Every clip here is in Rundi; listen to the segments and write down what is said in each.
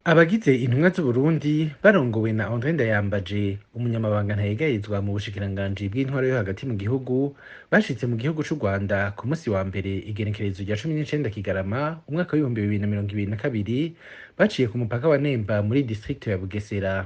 Abagize intumwa z'Uburundi barongowe na André Ndayambaje, umunyamabanga ntayegayezwa mu bushikiranganji bw'intwaro yo hagati mu gihugu, bashitse mu gihugu c'u Rwanda ku musi wa mbere igenekerezo rya 19 Kigarama umwaka w'2022, baciye ku mupaka wa Nemba muri district ya Bugesera.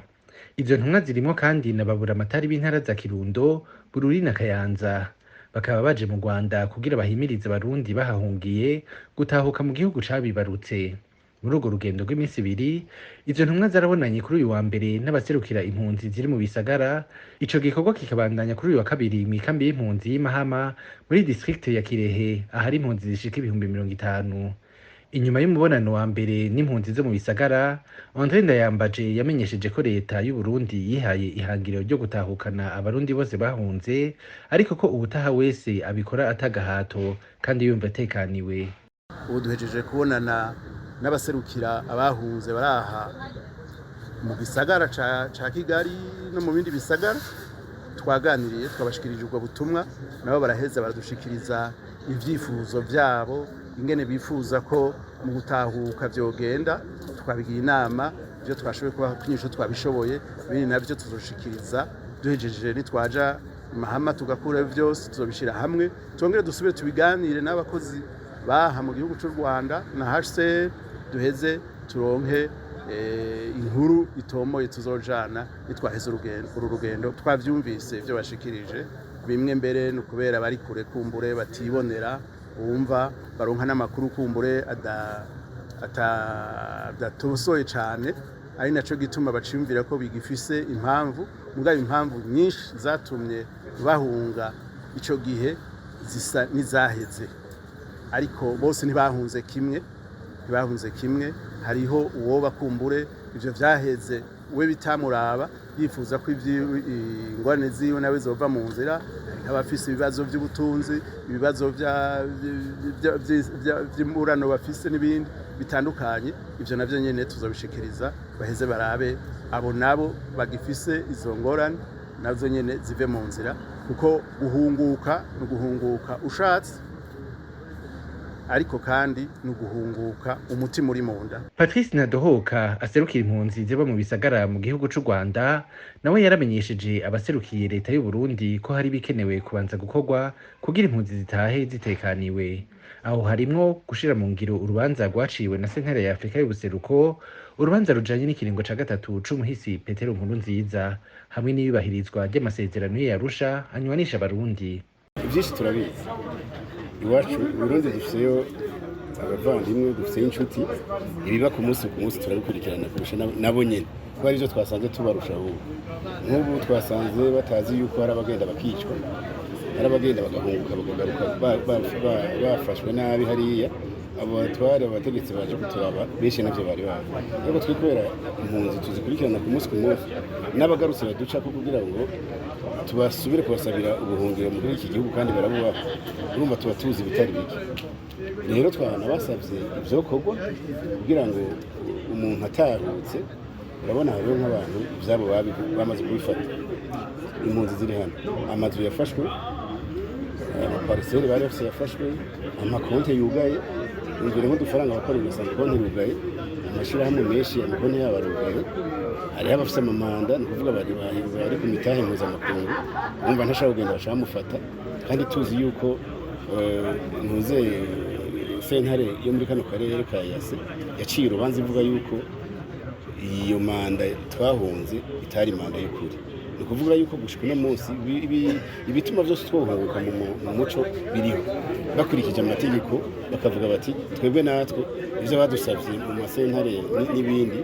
Izo ntumwa zirimwo kandi na baburamatari b'intara za Kirundo, Bururi na Kayanza. Bakaba baje mu Rwanda kugira bahimirize Abarundi bahahungiye gutahuka mu gihugu cabibarutse. Muri urwo rugendo rw'iminsi ibiri, izo ntumwa zarabonanye kuri uyu wa mbere n'abaserukira impunzi ziri mu bisagara. Ico gikorwa kikabandanya kuri uyu wa kabiri mw'ikambi y'impunzi y'i Mahama muri district ya Kirehe, ahari impunzi zishika 50,000. Inyuma y'umubonano wa mbere n'impunzi zo mu bisagara, André Ndayambaje yamenyesheje ko leta y'u Burundi yihaye ihangiro ryo gutahukana Abarundi bose bahunze, ariko ko uwutaha wese abikora atagahato kandi yumva atekaniwe. Ubu duhejeje kubonana n'abaserukira abahunze baraha mu gisagara ca Kigali no mu bindi bisagara. Twaganiriye, twabashikirije ubwo butumwa, nabo baraheza baradushikiriza ivyifuzo vyabo, ingene bifuza ko mu gutahuka vyogenda. Twabigira inama, ivyo twashoboye kubaha inyishu twabishoboye, ibindi navyo tuzoshikiriza duhejeje. Nitwaja Mahama tugakura vyose, tuzobishira hamwe, twongere dusubire tubiganire n'abakozi baha mu gihugu c'u Rwanda na HCR, duheze turonke inkuru itomoye tuzojana nitwaheze uru rugendo. Twavyumvise ivyo bashikirije, bimwe mbere ni ukubera bari kure, kumbure batibonera, wumva baronka n'amakuru kumbure adatosoye cane, ari naco gituma baciyumvira ko bigifise impamvu. Mugabo impamvu nyinshi zatumye bahunga ico gihe zisa n'izaheze, ariko bose ntibahunze kimwe, ntibahunze kimwe. Hariho uwoba kumbure ivyo vyaheze we bitamuraba, yifuza ko ingorane ziwe nawe zova mu nzira. Hariho abafise ibibazo vy'ubutunzi, ibibazo vy'imburano bafise n'ibindi bitandukanye. Ivyo navyo nyene tuzobishikiriza, baheze barabe abo nabo bagifise izo ngorane nazo nyene zive mu nzira, kuko guhunguka ni uguhunguka ushatse, ariko kandi ni uguhunguka umutima uri mu nda. Patrice Ntadohoka aserukira impunzi ziba mu bisagara mu gihugu c'u Rwanda nawe yaramenyesheje abaserukiye leta y'u Burundi ko hari ibikenewe kubanza gukorwa kugira impunzi zitahe zitekaniwe. Aho harimwo gushira mu ngiro urubanza rwaciwe na sentare ya Afrika y'ubuseruko, urubanza rujanye n'ikiringo ca gatatu c'umuhisi Petero Nkurunziza, hamwe n'iyubahirizwa ry'amasezerano y'i Arusha anywanisha Abarundi. Ibyinshi turabizi. Iwacu i Burundi dufiseyo abavandimwe, dufiteyo inshuti. Ibiba ku munsi ku munsi turabikurikirana kurusha nabo nyine, kuko ari byo twasanze tubarusha. Ubu nk'ubu twasanze batazi yuko hari abagenda bakicwa, hari abagenda bagahunguka, bakagaruka bafashwe nabi hariya. Abo batware, abategetsi baje kuturaba, benshi navyo bari bazi, ariko twe kubera impunzi tuzikurikirana ku munsi ku munsi, n'abagarutse baducako kugira ngo tubasubire kubasabira ubuhungiro muri iki gihugu, kandi barabubaha. Urumva tuba tuzi ibitari bike. Rero twanabasabye ivyokorwa kugira ngo umuntu atahutse. Urabona hariho nk'abantu ivyabo bamaze kubifata, impunzi ziri hano, amazu yafashwe, amapariseri bari bafise yafashwe, amakonte yugaye. Imbere nk'udufaranga bakora, ugasanga konti yugaye. Amashirahamwe menshi amakonti yabo arugaye. Hariho abafise amamanda, ni ukuvuga bari ku mitahe mpuzamakungu. Urumva ntashobora kugenda, baca bamufata. Kandi tuzi yuko ntuze sentare yo muri kano karere ka yase yaciye urubanza ivuga yuko iyo manda twahunze itari manda y'ukuri. Ni ukuvuga yuko gushika uno munsi ibituma byose twohunguka mu muco biriho, bakurikije amategeko, bakavuga bati twebwe natwe ibyo badusabye mu masentare n'ibindi,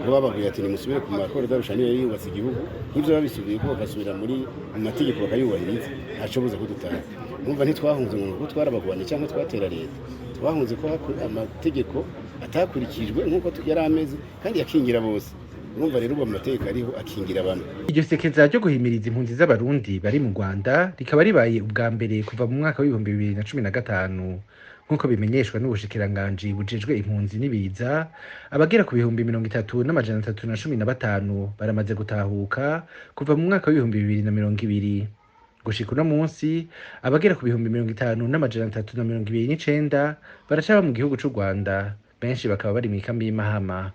aho bababwiye ati nimusubire ku makoro d'Arusha, niyo yubatse igihugu, nk'ibyo babisubiye ko bagasubira muri mu mategeko bakayubahiriza, ntaco buza kudutaha. Numva ntitwahunze ngo nuko twarabagwanye cyangwa twatera leta. Twahunze ko amategeko atakurikijwe nk'uko yari ameze kandi yakingira bose. Urumva rero ubu amategeko ariho akingira bamwe. Iryo sekeza ryo guhimiriza impunzi z'Abarundi bari mu Rwanda rikaba ribaye ubwa mbere kuva mu mwaka w'2015, nk'uko bimenyeshwa n'ubushikiranganji bujejwe impunzi n'ibiza. Abagera ku 30,315 baramaze gutahuka kuva mu mwaka w'2020 gushika uno munsi. Abagera ku 50,329 baracaba mu gihugu c'u Rwanda, benshi bakaba bari mw'ikambi y'i Mahama.